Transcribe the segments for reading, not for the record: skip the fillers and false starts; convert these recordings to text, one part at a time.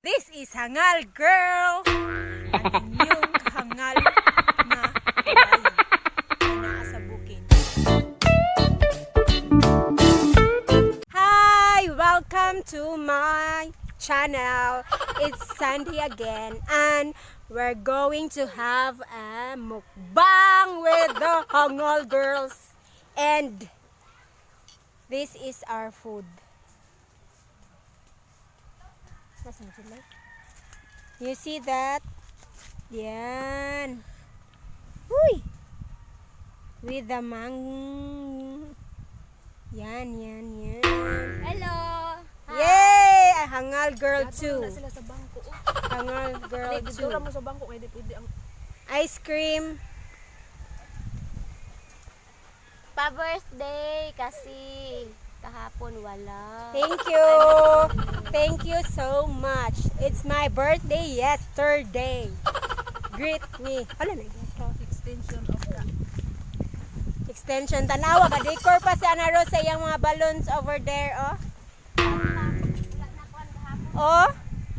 This is Hangal Girl! Ang inyong hangal na babae na naa sa bukid. Hi! Welcome to my channel. It's Sandy again, and we're going to have a mukbang with the Hangal Girls. And this is our food. Nasaan sila? You see that? Yan. Uy! With the mang... Yan, yan, yan. Hello! Yay! Ay, Hangal Girl 2. Na sila sa bangko. Oh. Hangal Girl Ay, dito 2. mo sa bangko kay di pwede ang Ice cream. Pa-birthday kasi kahapon wala. Thank you. Thank you so much. It's my birthday yesterday. Greet me. Hala na ito. Extension of the Extension. Tanawa ka. Decor pa si Ana Rose sa iyang mga balloons over there. Oh. Oh.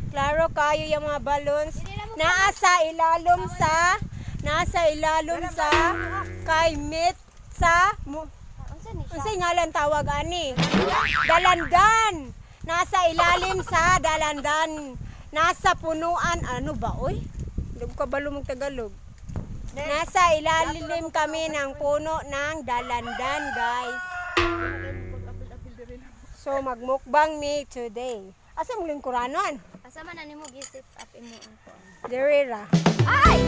Klaro kayo yung mga balloons. Nasa ilalom sa kay Mit sa Unsa ni siya? unsay ngalan tawag ani? Dalandan. Nasa ilalim sa dalandan. Nasa punuan, ano ba oy? Hindi ko kabalo mag Tagalog. Nasa ilalim kami ng puno ng dalandan, guys. So magmukbang me today. Asa mo lingkuranon? Asa man na nimo gi-set up imo ang kuan? Dere ra. Ay!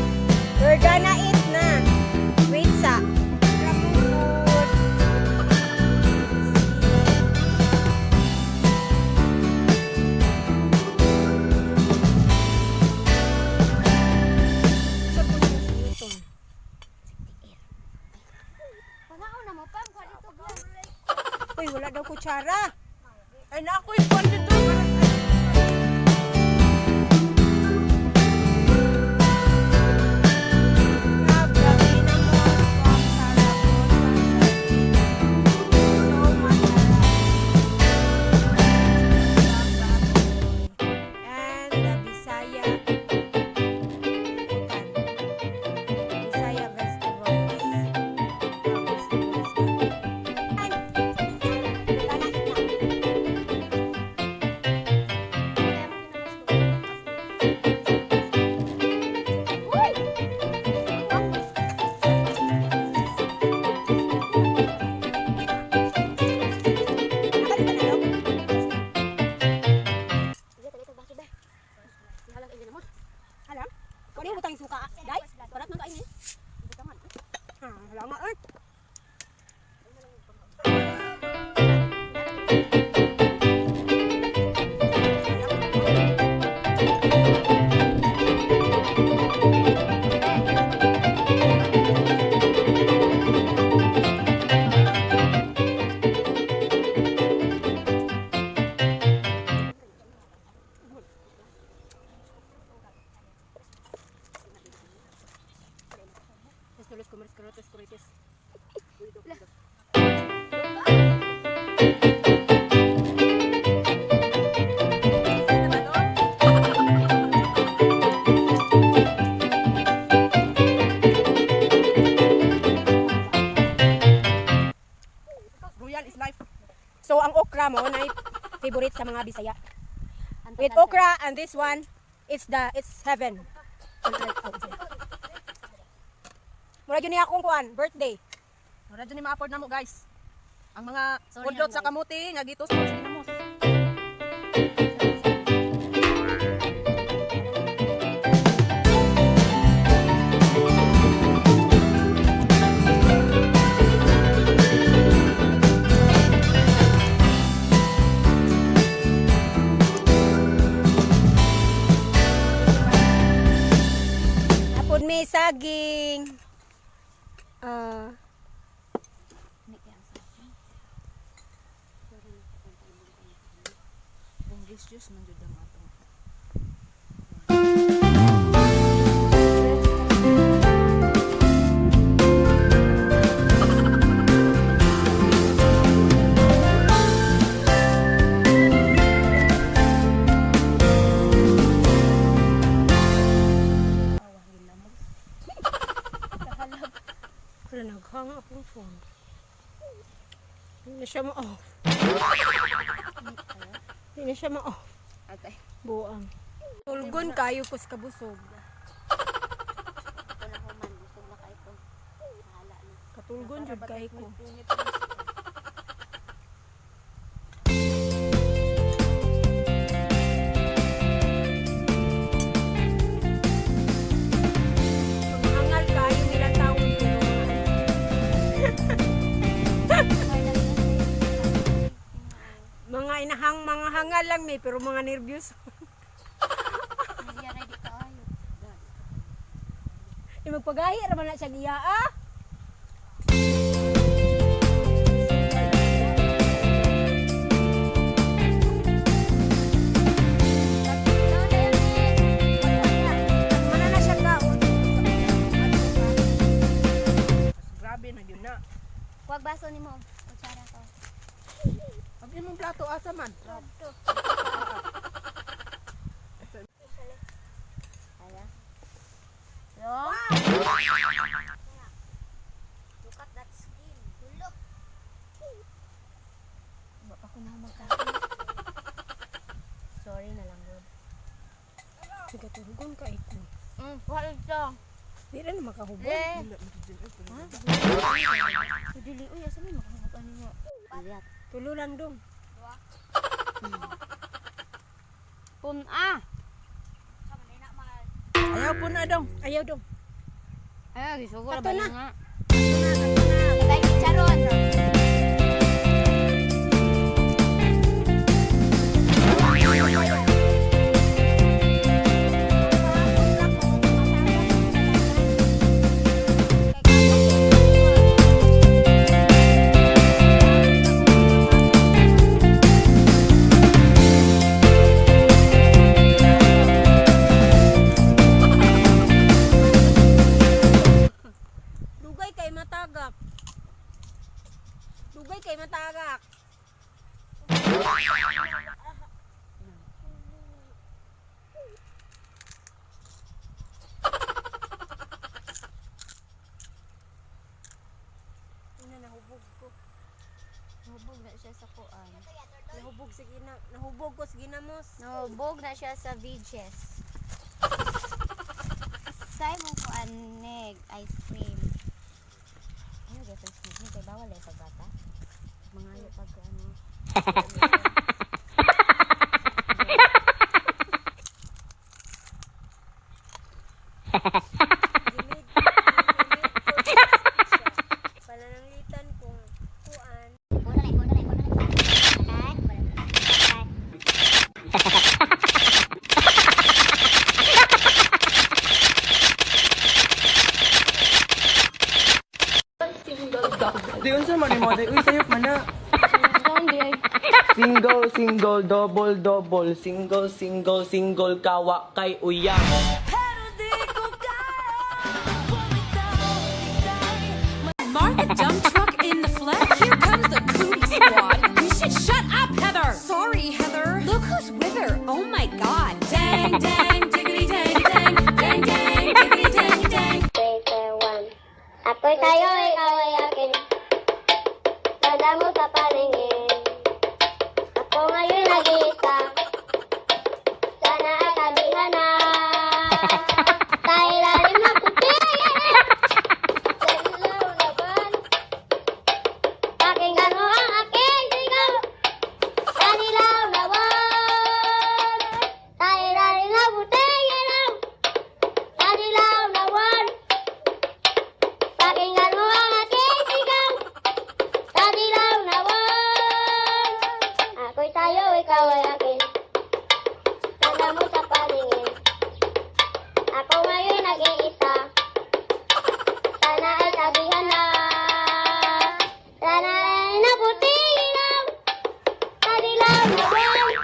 We're gonna eat na. Wait sa. Ramong food. Sa puno sa Newton. Pangaon na mo pam kuan dito glass. Uy, wala daw kutsara. Ay, na ako yung dito. Love the Ginamos from Saragossa. So masarap. And the Bisaya utan. Bisaya vegetables. Ah, vegetables. Ay! Wala na. Uy! Nakalimutan na daw? Alam? Kung ano yung butang suka? Day? Barat man kain eh. Ha, wala nga eh. Tulos kumaris karotes kuritis. Royal is life. So ang okra mo na favorite sa mga Bisaya. With okra and this one, it's heaven. On earth. Oh, sorry. Mura yun niya akong kuan, birthday. Mura dyan ni ma-afford na mo, guys. Ang mga Sorry, pudlot sa ang kamuti nga gitus mo sa ginamos. Apod may saging. Ah, Delicious man jud ang atong Nag-hang akong phone. Hindi na siya ma-off. Hindi na siya ma-off. Atay. Buang. Tulgon kayo kus kabusog. Ako na human, busog na kayo ko. Bahala na. Katulgon jud kay ko. Hangal kayo nila taon pero mga inahang mga hangal lang may pero mga nervyos. Hindi ready kayo. Eh, magpagahi ra man na siya giya ah. Mana na siya kaon. Grabe na yun na. Huwag baso ni mo. Kutsara ko. Ang imong plato asa man. Kaya? Long? Look at that skin. Look. Ba pa ko na magkain. Sorry na lang, God. Katulgon ka iko. Wala ito. Di ra na makahubog. Eh. Dili, uy, asa may makahubog ano mo? Iyat. Tulo lang dong. Pun-a. Ayaw po na dong. Ayaw dong. Ay, gisugo Kato na. nga. Patay chicharon. Dugay kay matagak. Dugay kay matagak. Ina nahubog ko. Nahubog na siya sa kuan. Nahubog sa gina, nahubog ko sa ginamos. Nahubog na siya sa VHS. Say mo kuan neg ice cream. Ano gyud ang kay bawal ay pagbata. Mangayo pag ano. Gimid, gimid ko siya. Panananglitan kung kuan. Di unsa man nimo, di uy sayop man na. Single, single, double, double, single, single, single, kawa kay uyang. Martha dump truck in the flesh. Here comes the cootie squad. You should shut up, Heather. Sorry, Heather. Look who's with her. Oh my God. Dang, dang, diggity, dang, dang, dang, dang, diggity, dang, dang. Paper one. Ako'y sa'yo, ikaw ay akin. Ganda mo sa paningin. Ako ngayon nag-iisa. Sana ay sabihan na. Sa ilalim ng puti. Sa ilaw laban. Pakinggan mo ang aking sigaw. Sa ilaw laban. Sa ilalim ng puti. Sa ilaw laban. Pakinggan mo ang aking sigaw sa dilaw na buwan. Ako'y sa'yo, ikaw ay akin. Ganda mo sa paningin. Ako ngayon nag-iisa. Sana ay sabihan na. Sana ay naputi ilaw sa dilaw na buwan.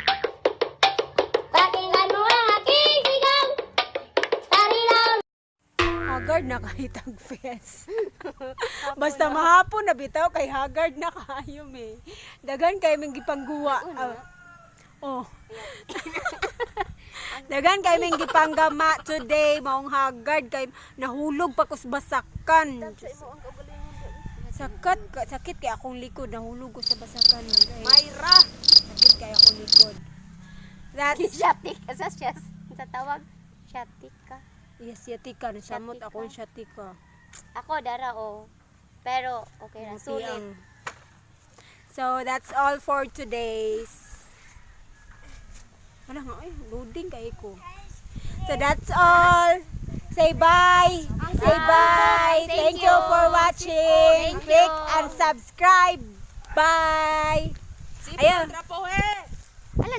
Pakinggan mo ang aking sigaw sa dilaw. Haggard na kay tagfest. Basta mahapon na bitaw kay haggard na kayo me. Dagan kay ming gipangguwa. Ah, oh. Dagan kay ming gipanggama today maong haggard kay nahulog pa kus basakan. Sakit kay akong likod, nahulog ko sa basakan. Mayra! Sakit kay akong likod. That's Syatik sa siya sa tawag syatika. Yes, sciatica. Nasamot Sciatica. akong sciatica. Ako dara oh. Pero okay ra, sulit. Ang- So, that's all for today's. Wala nga, ay, loading kay ko. So, that's all. Say bye. Say bye. Thank Thank you you. for watching. Thank Click you. and subscribe. Bye. Sipon, Ayun. trapo, eh! Ala.